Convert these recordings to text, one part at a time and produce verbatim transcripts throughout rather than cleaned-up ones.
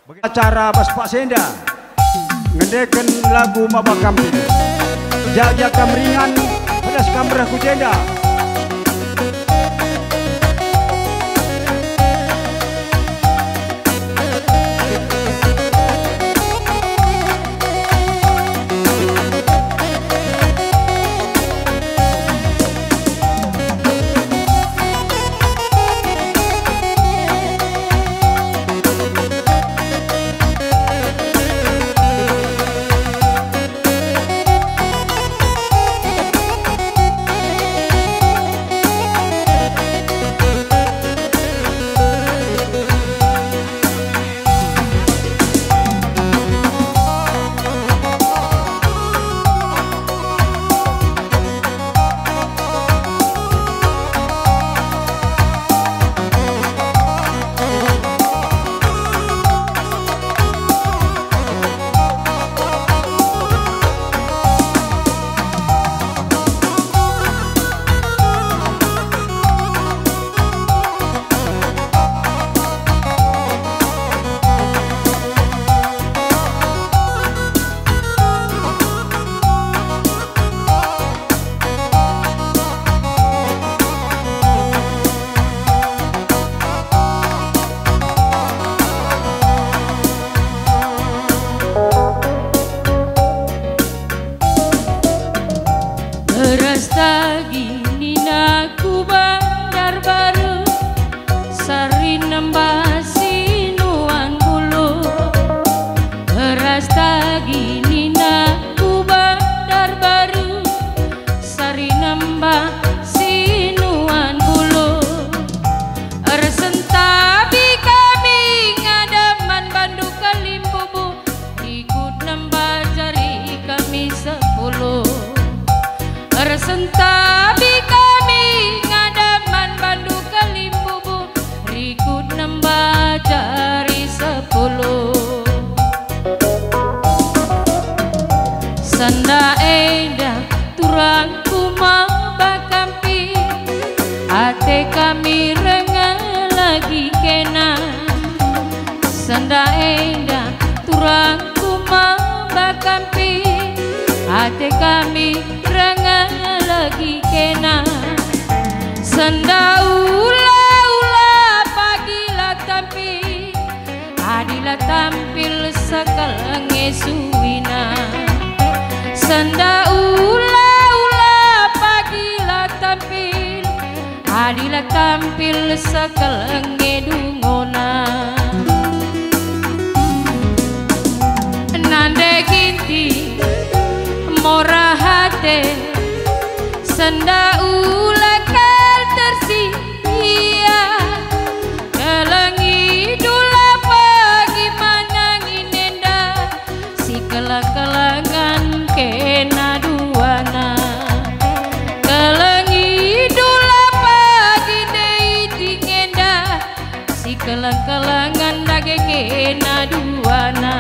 Acara bas paksa enda ngendeken lagu maba kam pin. Jaga kam ringan, pedas kam reh ku jenda. Beras tagi nina ku Bandarbaru, sari nembah si nuan bulu. Beras tagi nina ku Bandarbaru, sari nembah si nuan bulu. Ersentabi kami ngadap man bandu Kalimbubu, rikut nembah jari kami sepuluh. Ersentabi kami ngadap man bandu Kalimbubu, rikut nembah jari sepuluh. Senda enda turangku maba kam pin, ate kami reh nge lagi kena. Senda enda turangku maba kam pin, ate kami reh nge lagi kena. Senda ula-ula pagi la tampil, adi la tampil sekel nge suina. Senda ula-ula pagi la tampil, adi la tampil sekel nge dungona. Nande Ginting, Mora Ate, senda ula kal tersia. Kelengi dula pagi manang inenda, sikeleng-kelengen kena duana. Kelengi dula pagi ndai dingenda, sikeleng-kelengen dage kena duana.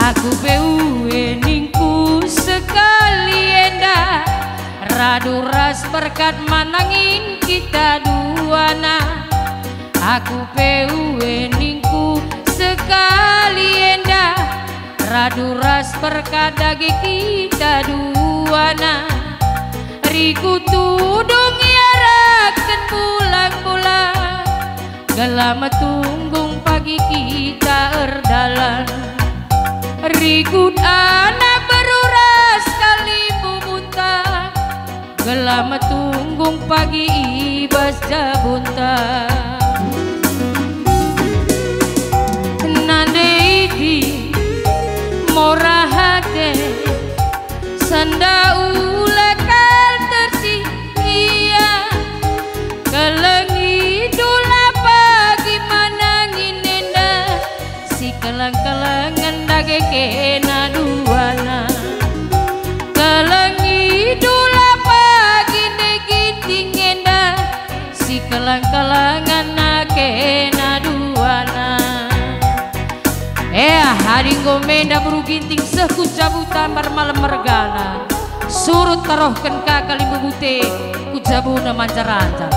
Aku pe ue ningku sekali enda, radu ras berkat manangin kita duana. Aku pe ue ningku sekali enda, radu ras berkat dage kita duana. Rikut tudung iarapken bulang-bulang, gelah metunggung pagi kita erdalan. Rikut anak beru ras Kalimbubunta, gelah metunggung pagi i bas jabunta. kena duana. Kelengi dula pagi ne Ginting enda, si kelang-kalangen kena duana. Eh, adi enggo menda beru Ginting seh ku jabu tambar malem mergana. Surut tarohken ka kalimbubu te ku jabuna manjar-anjar.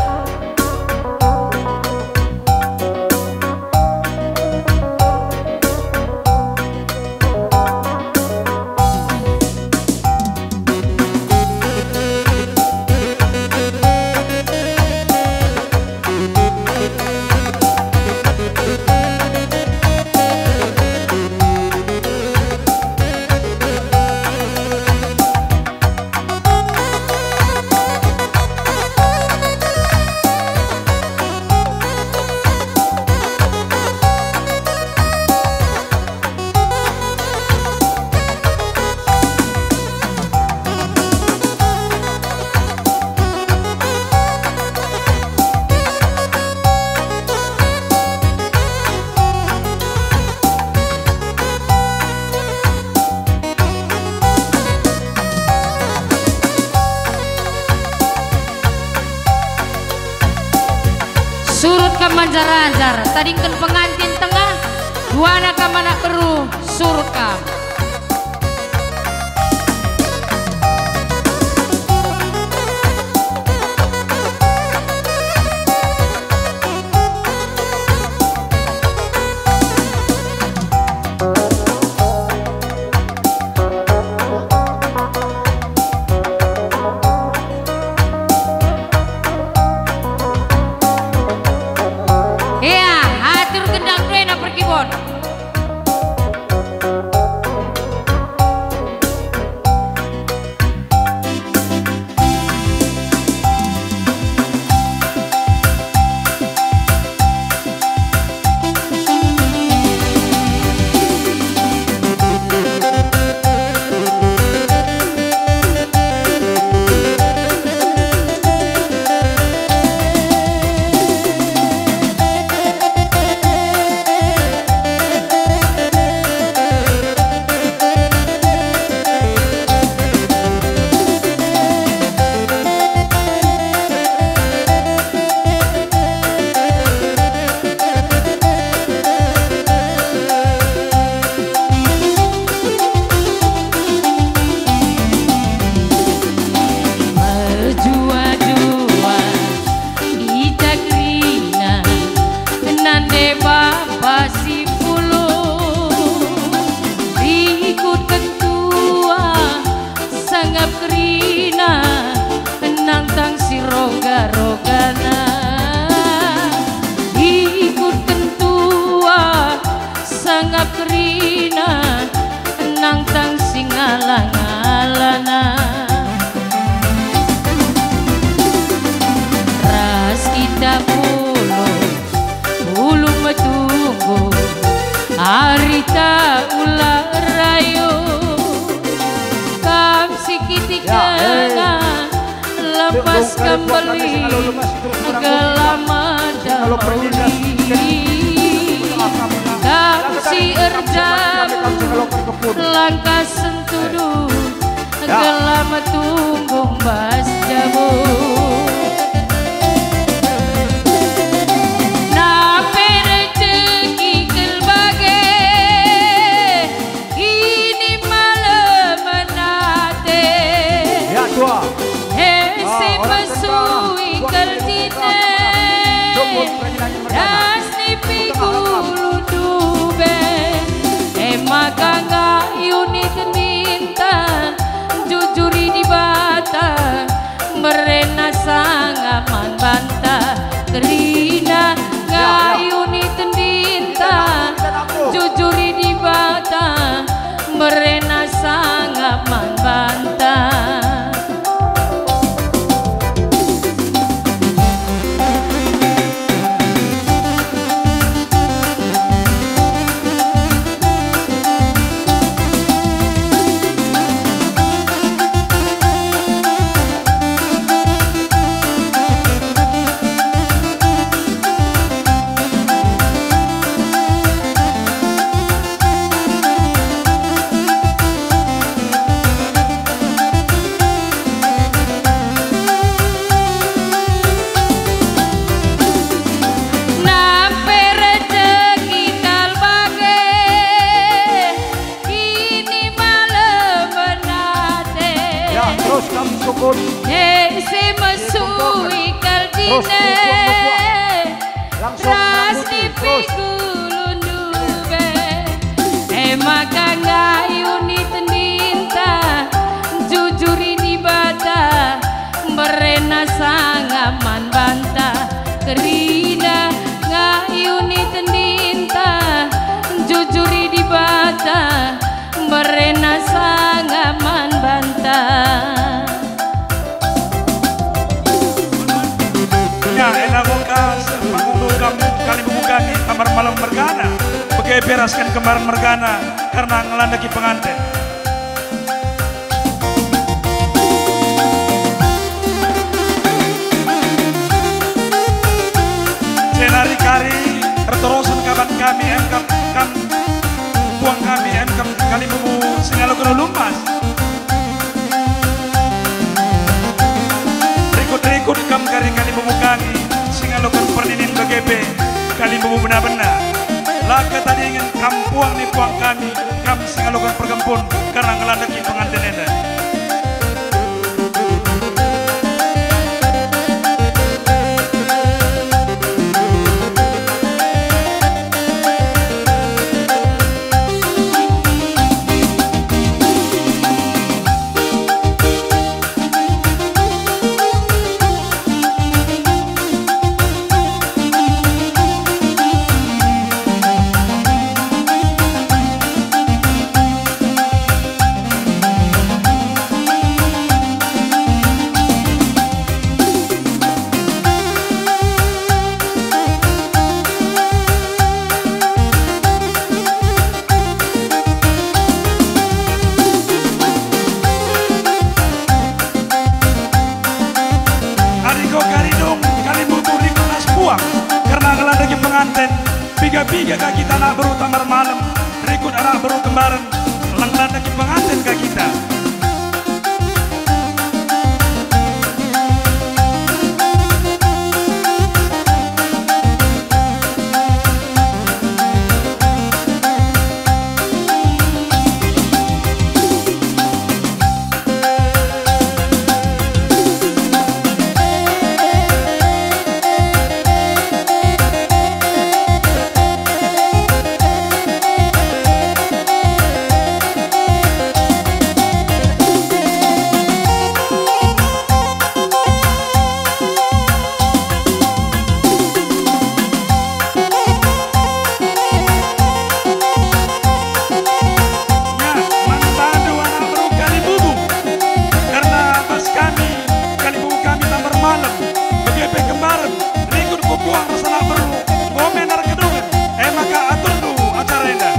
Surut kam manjar-anjar, tadingken pengantin tengah, duana kam anak beru, surut kam. Ea, atur gendang duena perkibon. Mejuah-juah i ja kerina, nande bapa si pulung, rikutken tuah sangap kerina, nangtang si roga-rogana. Rikutken tuah sangap kerina, nangtang si ngala-ngalana. Ras kita pulung, pulung metunggung, arita ula rayo. Kam si kitik denga, lepas kembali, gelah mendahului. Kam si erjabu, langkah sentudu, gelah metunggung bas jabu. Nape rejeki kal bage, ini malemen ate. Ya, tua. He si mesui kerjine, ras nipi gulu dube. E maka ngayuni tendinta, jujuri Dibata, merena sangap man banta. Kerina ngayuni tendinta, jujuri Dibata, merena sangap man banta. Berasken kembaren mergana kerna ngelandeki penganten. Jenari kari erterusen kaban kami, em kam, kam puang kami, em kam kalimbubu si ngaloken ulu emas. Rikut-rikut kam kari kalimbubu kami si ngaloken perninin bage pe kalimbubu bena-bena. La ketadingen kam puang ni puang kami, kam si ngaloken pergempun kerna ngelandeki penganten enda. Adi enggo karidung kalimbubu rikut ras puang kerna ngelandeki penganten, piga-piga ka kita anak beru tambar malem, rikut anak beru kembaren, lang ngelandeki penganten ka kita. Ya, man bandu anak beru kalimbubu, kerna bas kami, kalimbubu kami tambar malem, bage pe kembaren, rikut ku puang ras anak beru, enggo me nari kedungen, e maka aturndu acara enda.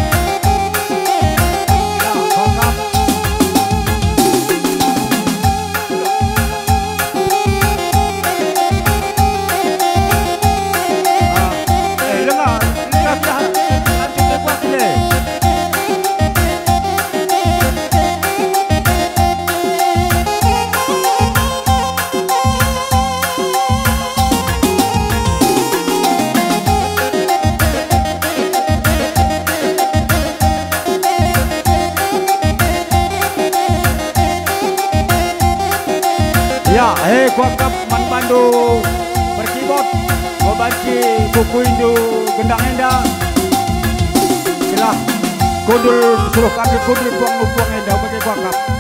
Ya, sokap. Ya, e, kuakap man bandu berkibot, banci kukuindu gendang enda. Gelah kundul, suruh kami kundul puang-puang enda, bage kuakap.